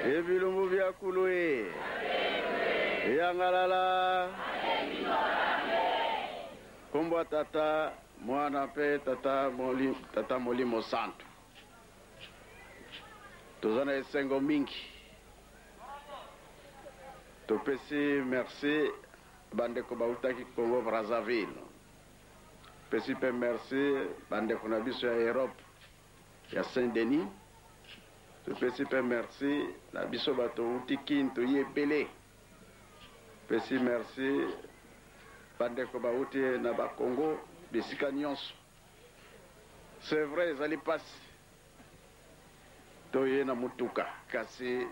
Ebilumbu bya kulu e. Eyangalala. Kombo ya Tata, Mwana mpe Tata, Moli, Tata Molimo Santu. Toza na esengo mingi. Topesi merci bandeko bautaki Congo Brazzaville. Pesi mpe merci bandeko na biso ya Europe ya Saint Denis. Topesi mpe merci na biso bato outi Kin toye ebele. Pesi merci bandeko bauti na ba Congo bisika nyonso. C'est vrai ezali pasi toye na mutuka kasi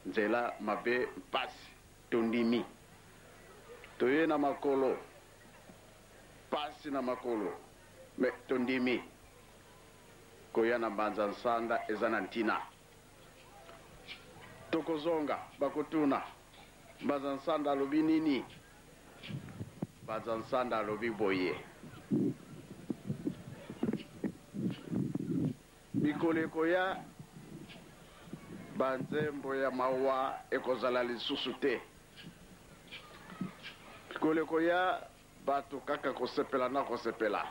nzela mabe mpasi tondimi. Toye na makolo pasi na makolo mais tondimi koya na Mbanza Nsanda eza na ntina. Tokozonga bakotuna Mbanza Nsanda alobi nini? Mbanza Nsanda alobi boye. Mikolo ekoya banzembo ya mawa ekozala lisusu te. Mikolo ekoya bato kaka kosepela na kosepela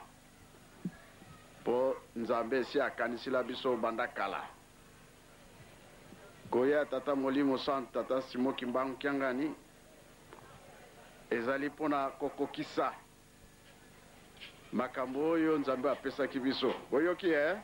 po Nzambe esi akanisila biso banda kala. Koya Tata Molimo Santu, Tata Simon Kimbangu Kiangani ezali pona kokokisa makambo oyo Nzambe apesaki biso. Boyoki eh?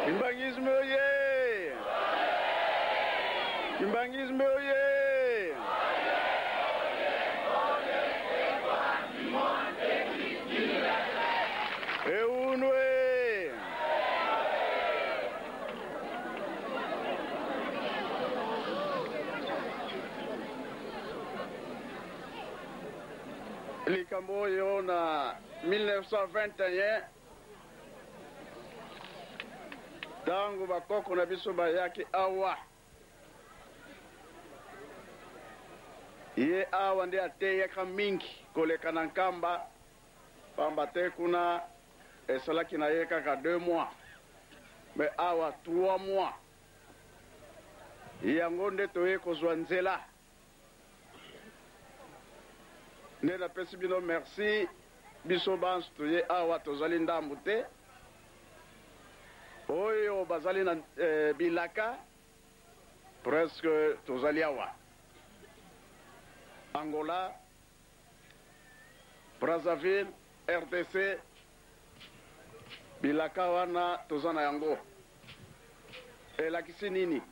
Kimbanguisme oye! Kimbanguisme oye! Eunwe! Likambo oyo na 1921 ntango bakoko na biso bayaki awa, ye awa nde ateyaka mingi koleka na Nkamba, pamba te kuna esalaki na ye kaka 2 mois, mais awa 3 mois. Yango nde toye kozwa nzela. Nde napesi bino merci, biso banso toye awa tozali ndambu te, oyo bazali na bilaka presque tozali awa Angola, Brazzaville, RDC, bilaka wana toza na yango elakisi nini?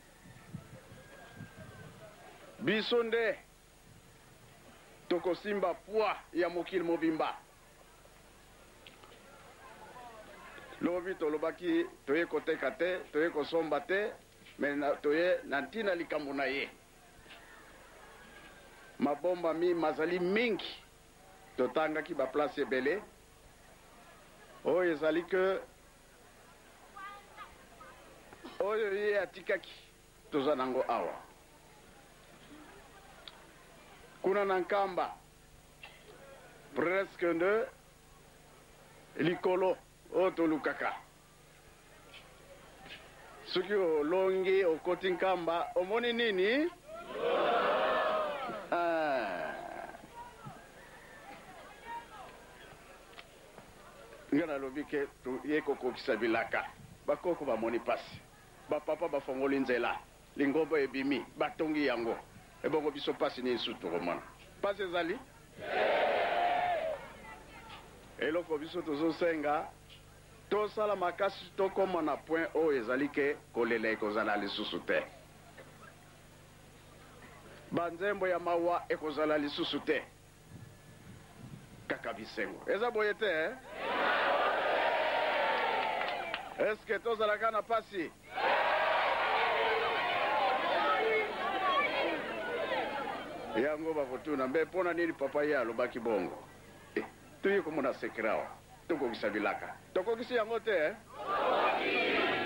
Biso nde tokosimba poids ya mokili mobimba. Lobi tolobaki toye koteka te, toye kosomba te, mais na, toye na ntina likambo na ye. Mabombami mazali mingi, totangaki ba place ebele. Oyo ezali que oyo ye atikaki toza nango awa. Kuna na Nkamba presque nde likolo oyo tolukaka. Soki olongi okoti Nkamba omoni nini? Ah. Nga nalobi ke toye kokokisa bilaka. Bakoko bamoni pasi. Ba papa bafongoli nzela. Lingomba ebimi, batongi yango. Ebongo biso pasi nini lisusu tokomona? Pasi ezali? Eloko biso tozosenga, tosala makasi tokoma na point oyo ezali ke kolela ekozala lisusu te. Ba nzembo ya mawa ekozala lisusu te. Kaka bisengo. Eza boye te eh? Est-ce que tozalaka na pasi? Yango bakotuna mbe mpo na nini papa ye alobaki bongo? Eh, toye komona secret awa. Tokokisa bilaka. Tokokisi yango te eh?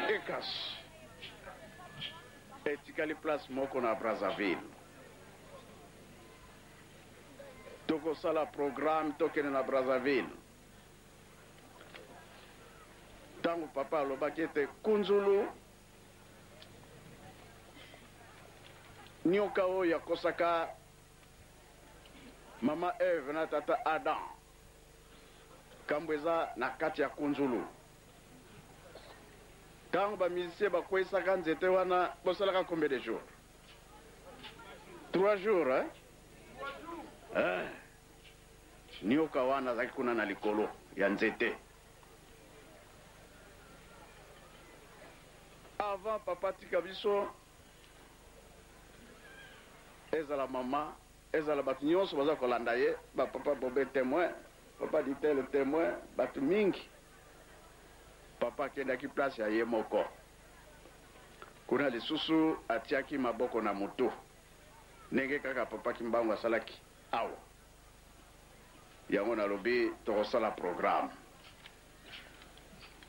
Ekasi. Etikali place moko na Brazzaville. Tokosala programme tokende na Brazzaville. Tango papa alobaki ete Kunzulu nioka oyo akosaka mama Eve na tata Adam, kambo eza na kati ya Kunzulu. Tango ba musiciens bakweyisaka nzete wana, bosalaka combien de jours? 3 jours hein? Eh. Nioka wana azalaki kuna na likolo ya nzete. Avant papa tika biso, ezala mama, ezala bato nyonso baza kolanda ye, ba papa Bobe témoin, papa Ditele témoin, bato mingi. Papa akendaki place ya ye moko. Kuna lisusu atiaki maboko na mutu ndenge kaka papa Kimbangu asalaki awa. Yango nalobi tokosala programme.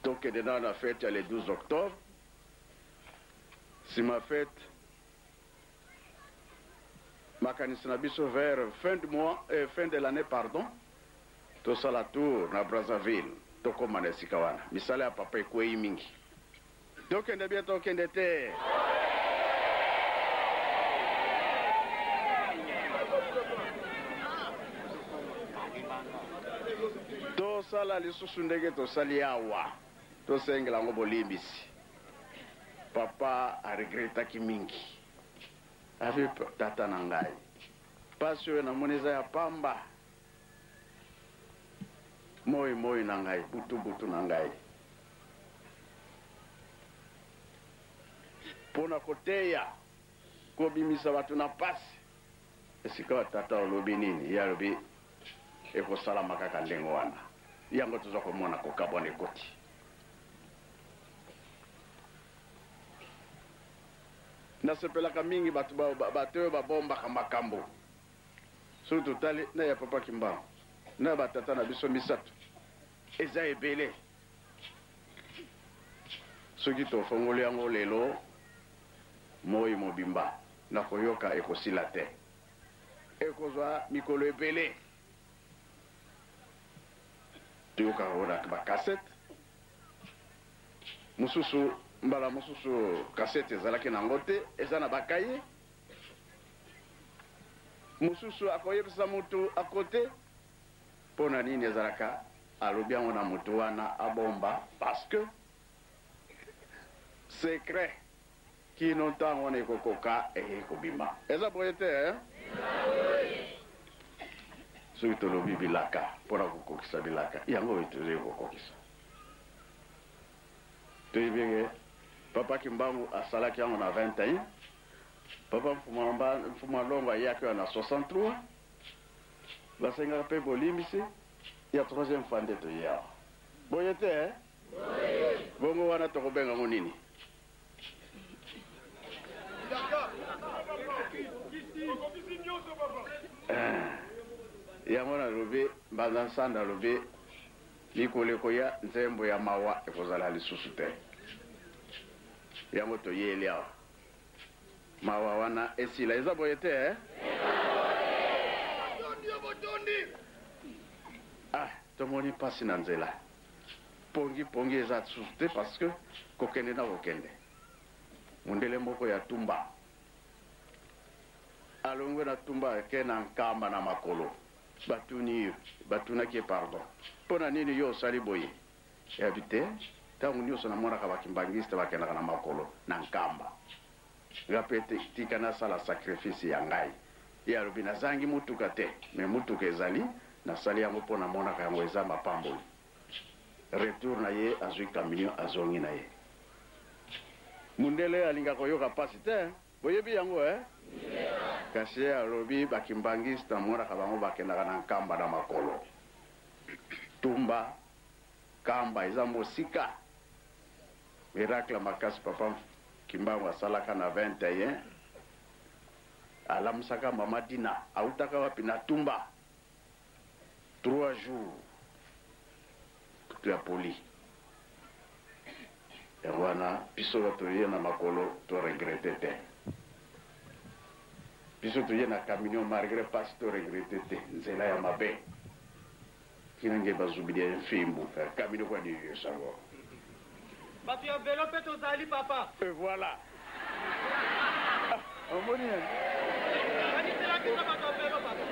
Tokende nano na fete ya le 12 octobre. Sima fete, makanisi na biso vers fin du mois, fin de l'année pardon, tosala tour na Brazzaville, tokoma na esika wana. Misala ya papa ekweyi mingi. Tokende bien tokende te. Tosala lisusu ndenge tosali awa, tosengela yango bolimbisi. Papa a regrettaki mingi. Abi tata na ngai, pasi oyo namoni eza ya pamba. Moi moi na ngai, butu butu na ngai. Mpo na koteya, kobimisa bato na mpasi. Esikawa tata olobi nini? Ye alobi ekosalama kaka ndenge wana. Yango toza komona kokabwana ekoti. Nasepelaka mingi bato bato oyo babombaka makambo. Soki totali na ya Papa Kimbangu na ba tata na biso misatu eza ebele. Soki tofongoli yango lelo moi mobimba na koyoka ekosila te. Ekozwa mikolo ebele. Toyokaka yango na ba cassette mosusu, mbala mosusu cassette ezalaki na yango te, eza na ba cahier. Mosusu akoyebisa moto akote mpo na nini ezalaka alobi yango na moto wana abomba parce que secret kino ntango wana ekokoka eye kobima. Eza boye te eh? Soki tolobi bilaka mpo na kokokisa bilaka yango oyo tozali kokokisa, toyebi eke Papa Kimbangu asalaki yango na 21, Papa Mfuma Longo ayaki wana na 63, basengaka mpe bolimbisi ya troisième fois nde toye awa. Boye te eh? Bongo wana tokobenga yango nini? Eh, yango nalobi Mbanza Nsanda alobi mikolo ekoya nzembo ya mawa ekozala lisusu te. Yango toyeli awa. Mawa wana esila. Eza boye te eh? Ah, tomoni mpasi na nzela. Pongi pongi eza lisusu te parce que kokende na kokende. Mundele moko ya Tumba alongwe na Tumba ake na Nkamba na makolo. Batuni ye, batunaki ye pardon. Mpo na nini yo osali boye? Eyabi te, ntango nyonso namonaka ba kimbanguiste bakendaka na makolo na Nkamba. Nga pe tika nasala sacrifice ya ngai. Ye alobi nazangi motuka te, mais motuka ezali, nasali yango mpo namonaka yango eza mapamboli. Retour na ye azui camion azongi na ye. Mundele alingaka koyoka pasi te, boyebi yango eh? Kasi ye alobi ba kimbanguiste namonaka bango bakendaka na Nkamba na makolo. Tumba, Nkamba eza mosika. Miracle ya makasi papa Kimbangu asalaka na 21 alamusaka mama Dina awutaka wapi na Tumba 3 jours kutu ya poli yango wana biso bato ye na makolo to regrette te biso toye na camion malgré pasi to regrette te nzela ya mabe kina nge bazubili ya mfimbu camion kwa ni sango Bato ya velo mpe tozali papa. Et voilà. Ah, omoni Kanisela biso bato ya velo papa.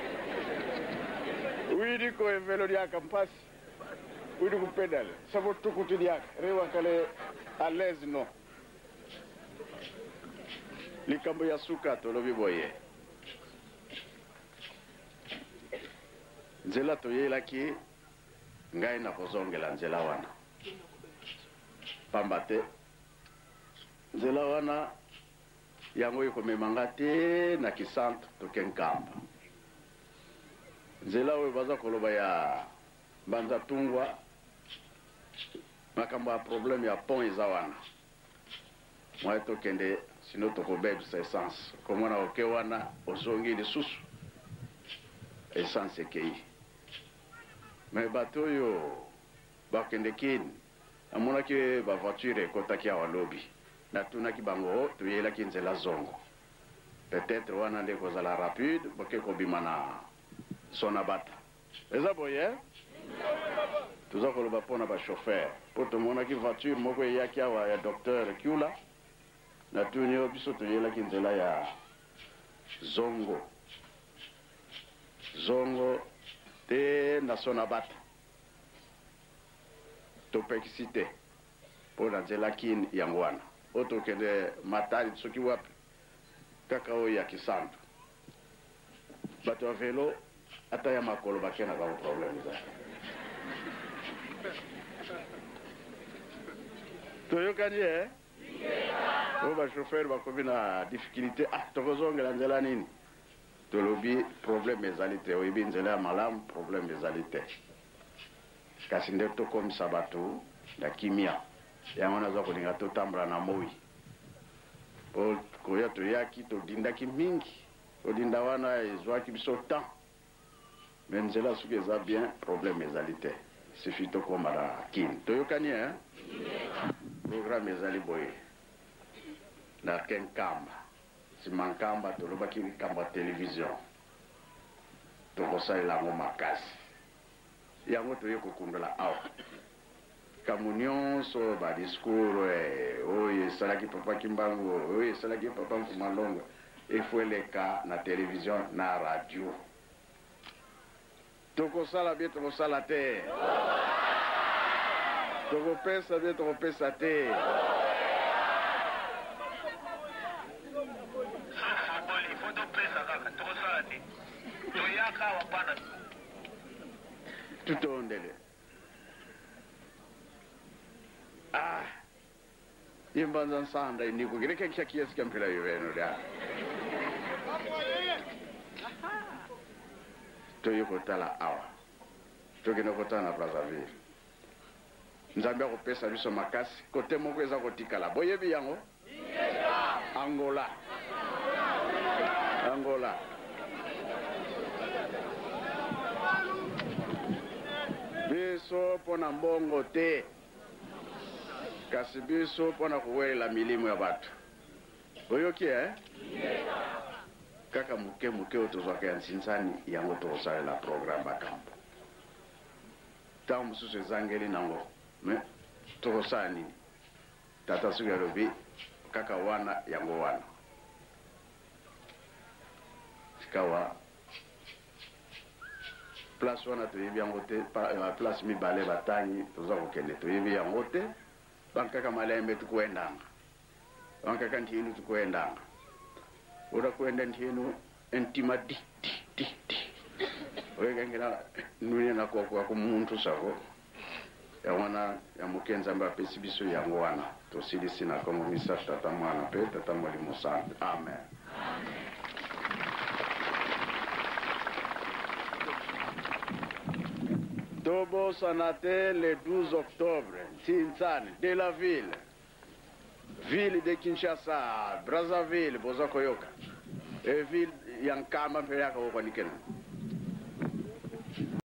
Widi ko e velo diaka mpasi. Widi ku pedale. Sabo tukutu diaka. Rewa kale à l'aise no. Likambo ya suka tolobi boye. Nzela toyelaki ngai nakozongela nzela wana. Pamba te nzela wana yango ekomema nga te na Kisantu toke Nkamba. Nzela oyo baza koloba ya Mbanza Tungwa, makambo ya problème ya pont eza wana. Moye tokende sino tokobebisa essence. Komona oke wana ozongi lisusu essence ekei. Mais bato oyo bakende Kin, namonaki ba voiture ekotaki awa lobi. Natunaki bango, oh, toyelaki nzela zongo. Peut-être wana nde ekozala rapide, boke kobima na Sonabata. Eza boye eh? Toza koloba mpo na ba chauffeur, mpo tomonaki voiture moko eyaki awa ya docteur Kiula. Natuni yo, biso toyelaki nzela ya zongo. Zongo te na Sonabata. Topekisi te mpo na nzela Kin yango wana. Oyo tokende Matadi soki wapi kaka oyo ya Kisantu. Bato ya velo ata ya makolo bake na bango problème eza te. Toyokani eh? Oyo bachauffeur bakomi na difficulté, ah, tokozongela nzela nini? Tolobi problème ezali te, oyebi nzela ya malamu, problème ezali te, kasi nde tokomisa bato na kimia. Yango naza kolinga totambola na moi po koya toyaki todindaki mingi, kodinda wana ezwaki biso temps, mais nzela soki eza bien, problème ezali te, suffit tokóma na Kine. Toyokani, hein? Programme ezali boye: na ke Nkamba, nsima Nkamba tolobaki likambo ya télévision, tokosalela yango makasi. Yango toye kokundola awa kambo nyonso, badiscours oyo esalaki papa Kimbangu, oyo esalaki papa Mfuma Longo, efo eleka na télévision na radio. Tokosala bien, tokosala te, tokopesa bien, tokopesa te. Foboli fo topesa kaka, tokosala te, toyaka awa pana. Tutondele. Ah, imbanza nsanda inikukileke kya kiasi kya mpila yuveno lya toye kotala awa, tokende kotala na Brazzaville. Nzambe akopesa biso makasi. Kote moko eza kotikala, boyebi yango, Angola. Angola biso mpo na mbongo te, kasi biso mpo na kowelela milimo ya bato. Oyoki, eh? Kaka moke moke oyo tozwaka ya nsinzani, yango tokosalela programme. Bakambo ntango mosusu ezangeli nango, mais tokosala nini? Tata soki alobi kaka wana, yango wana. Sikawa place wana toyebi yango te. Place mibale batangi toza kokende, toyebi yango te. Bankaka malembe tukuendanga, bankaka ntinu tukuendanga, oda kuenda ntinu entima di di di di, oyekengela nuni na kokoka kumuntu sako. Yango wana ya moke Nzambe apesi biso, yango wana tosilisi na kombo misato: Tata, Mwana mpe Tata Molimo Santo. Amen. Tobosana te, le 12 octobre, Ntintsani de la ville, ville de Kinshasa, Brazzaville, boza koyoka e ville ya Nkamba mpe yaka kokwanikena.